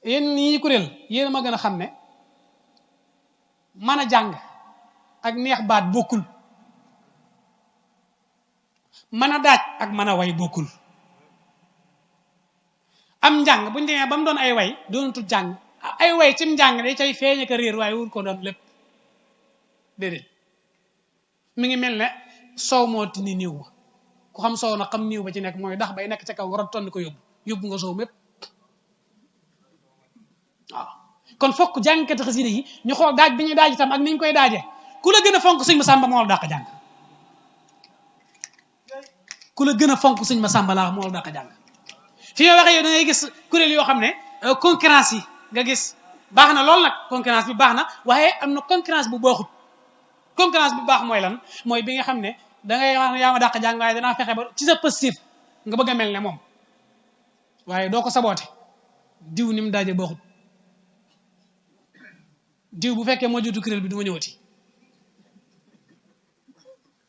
yéen ñii kuréel yéen ma gën a xam ne mën a jàng ak neex baat bokkul mën a daaj ak mën a way bokkul am njàng buñu demee ba mu doon ay way doonatul jàng ay way cim njàng day cay feeñ ak réer waaye wur ko doon lépp déedéet mi ngi mel ne soow moo ti ni niiw ba ku xam soow na xam niiw ba ci nekk mooy dax bay nekk ca kaw war a tonn ko yóbbu nga soow mépp waaw kon fokk jàngkati xasida yi ñu xool daaj bi ñuy daaj itam ak ni ñu koy daajee ku la gën a fonk sëñ Masamba moo la dàq jàng ku la gën a fonk sëñ Masamba laa moo la dàq jàng fi nga waxee yow da ngay gis kuréel yoo xam ne concurrence yi nga gis baax na lool nag concurrence bi baax na waaye am na concurrence bu baaxut concurrence bu baax mooy lan mooy bi nga xam ne da ngay wax ne yaa ma dàq jàng waaye danaa fexe ba ci sa positif nga bëgg a mel ne moom waaye doo ko saboote diw ni mu daaje baaxut diw bu fekkee moo jiitu kuréel bi du ma ñëwati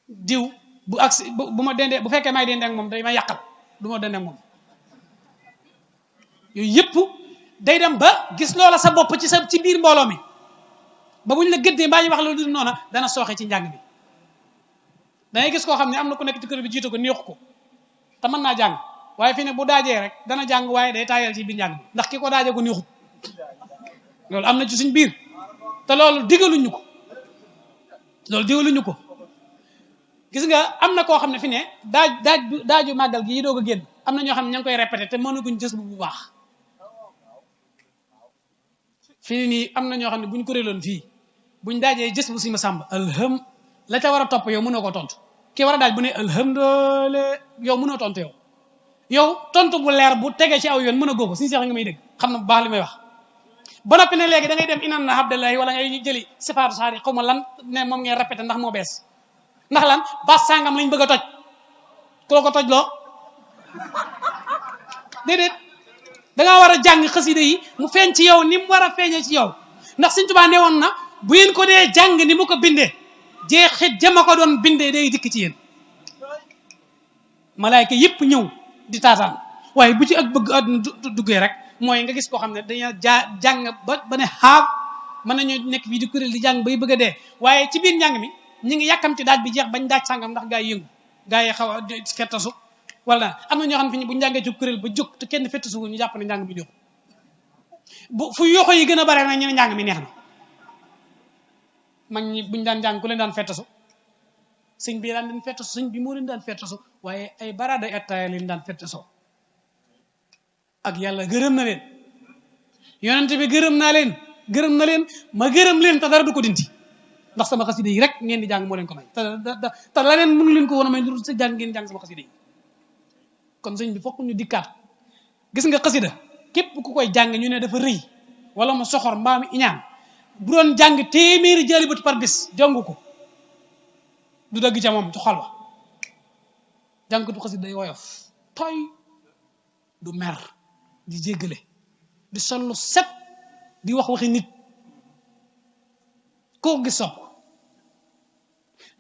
diw bu agsi bu ma dendee bu fekkee may dendee ak moom day ma yàqal du ma dendee ak moom yooyu yëpp day dem ba gis loola sa bopp ci biir mbooloo mi ba buñ la gëddee mbaa ñu wax loolu du noona dana sooxe ci njàng mi dangay gis koo xam ne am na ku nekk ci kuréel bi jiitu ko neexu ko te mën naa jàng waaye fi ne bu daajee rek dana jàng waaye day taayal ci biir njàng mi ndax ki ko daajee ko neexut loolu am na ci suñ biir te loolu digaluñu ko gis nga am na koo xam ne fi ne daaju màggal gi yi doog a génn am na ñoo xam ne ña ngi koy répété te mënaguñ jës bu baax fii nii am na ñoo xam ne buñ ko réeloon fii buñ daajee jës bu si ma sàmb alham la ca war a topp yow mënoo ko tontu ki war a daaj bu ne alhamdulilah yow mënoo tontu yow tontu bu leer bu tegee ci aw yoon mën a góob suñu seex nga may dégg xam na bu baax li may wax ba noppi ne léegi da ngay dem inan na abdallahi wala ngay jëli sifaatu saari xaw ma lan ne moom ngay répété ndax moo bees ndax lan bas sàngam lañ bëgg a toj koo ko toj loo déedéet dangaa war a jàng xasida yi mu feeñ ci yow ni mu war a feeñee ci yow ndax Sëñ Tuubaa ne woon na bu ngeen ko dee jàng ni mu ko bindee jeexit jama ko doon bindee day dikk ci yéen malaayka yëpp ñëw di taataan waaye bu ci ak bëgg àdduna duggee rek mooy nga gis koo xam ne dañoo jàng ba ne xaab mën nañu nekk fii di kuréel di jàng bay bëgg a dee waaye ci biir njàng mi ñu ngi yàkkamti daaj bi jeex bañ daaj sàngam ndax gaa yi yëngu gaa yi xaw a fettasu wala am na ñoo xam ne fi bu ñu jàngee ci kuréel ba jóg te kenn fettasu ñu jàpp ne njàng mi jóg bu fu yoxo yi gën a bare nag ñu ne njàng mi neex na mag ñi buñu daan jàng ku leen daan fettasu sëñ bi daan leen fettasu sëñ bi moo leen daan fettasu waaye ay baraada attaaya leen daan fettasoo ak yàlla gërëm na leen yonent bi gërëm na leen ma gërëm leen te dara du ko dinti ndax sama xasida yi rek ngeen di jàng moo leen ko may te la leen mënu leen ko woon a may lu sa jàng ngeen jàng sama xasida yi kon sëñ bi fokk ñu dikkaat gis nga xasida képp ku koy jàng ñu ne dafa rëy wala mu soxor mbaa mu iñaan bu doon jàng téeméeri jaalibatu par bis jàngu ko du dëgg ca moom ci xol ba jàngkatu xasida day woyof toy du mer di jéggale di sollu set di wax waxi nit koo gis sopp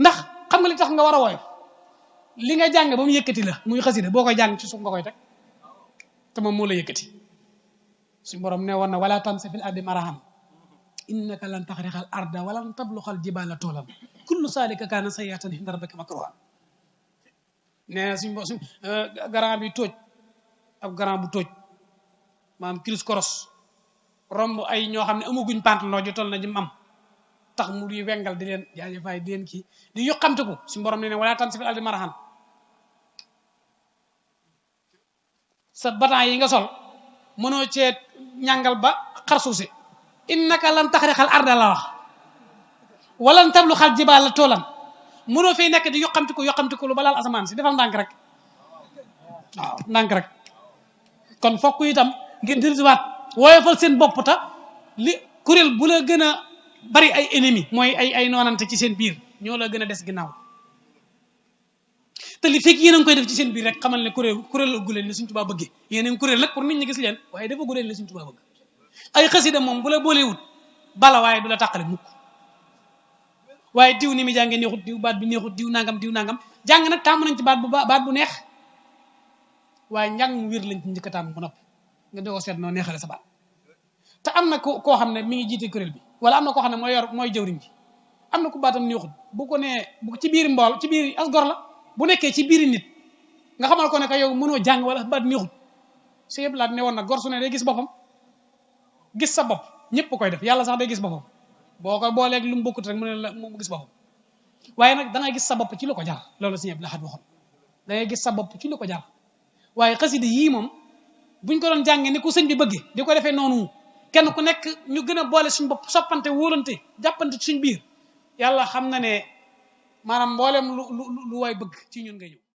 ndax xam nga li tax nga war a woyof li nga jàng ba mu yëkkati la muy xasida boo koy jàng ci suuf nga koy teg te moom moo la yëkkati suñu borom ne woon na wala tamsi fil ardi marahan innaka lan taxriqal arda walan tabluxal jibala toolam kullu saalika kaana sayyi'atan inda rabbika makruha ne suñ garant bi tóoj ab garant bu tóoj maanaam kiris koros romb ay ñoo xam ne amaguñ pantalon ju toll na ji am tax mu di wengal di leen jaajëfaay di leen kii di yoxamte ko suñu borom ne wala tamsi fil ardi marahan sa batan yi nga sol mënoo cee ñàngal ba xar suuf si innaka lan taxriqal arda la wax walan tabluxal jibaala toolan mënoo fay nekk di yoxamti ko lu ba laal asamaan si defal ndànk rek waaw ndànk rek kon fokk itam ngeen dirisiwaat woyofal seen bopp ta li kuréel bu la gën a bari ay ennemi mooy ay noonante ci seen biir ñoo la gën a des ginnaaw te li fekk yéen a ngi koy def ci seen biir rek xamal ne kuréel gu leen ne Sëñ Tuubaa bëggee yéen a kuréel nag pour nit ñi gis leen waaye dafa gu leen ne Sëñ Tuubaa bëgg ay xasida moom bu la boolewut bala waaye du la tàqale mukk waaye diw ni mi jàngee neexut diw baat bi neexut diw nangam jàng nag tàmm nañ ci baat bu neex waaye njàng mu wér lañ ci njëkk a tàmm bu noppi nga doo ko seet noo neexale sa baat te am na koo xam ne mi ngi jiite kuréel bi wala am na koo xam ne mooy jëwriñ ji am na ku baatam neexut bu ko nee bu ci biir mbool ci biir as gor la bu nekkee ci biir nit nga xamal ko ne que yow mënoo jàng wala baat neexut si yëpp laat ne woon nag gor su ne day gis boppam gis sa bopp ñëpp koy def yàlla sax day gis boppam boo ko booleeg lu mu bokkut rek mu ne la mu gis boppam waaye nag da ngay gis sa bopp ci lu ko jar loolu si yëpp la xat waxoon da ngay gis sa bopp ci lu ko jar waaye xasida yii moom buñ ko doon jàngee ni ko sëñ bi bëggee di ko defee noonu kenn ku nekk ñu gën a boole suñ bopp soppante wóolante jàppante ci suñ biir yàlla xam na ne maanaam mboolem lu waay bëgg ci ñun ngay ñëw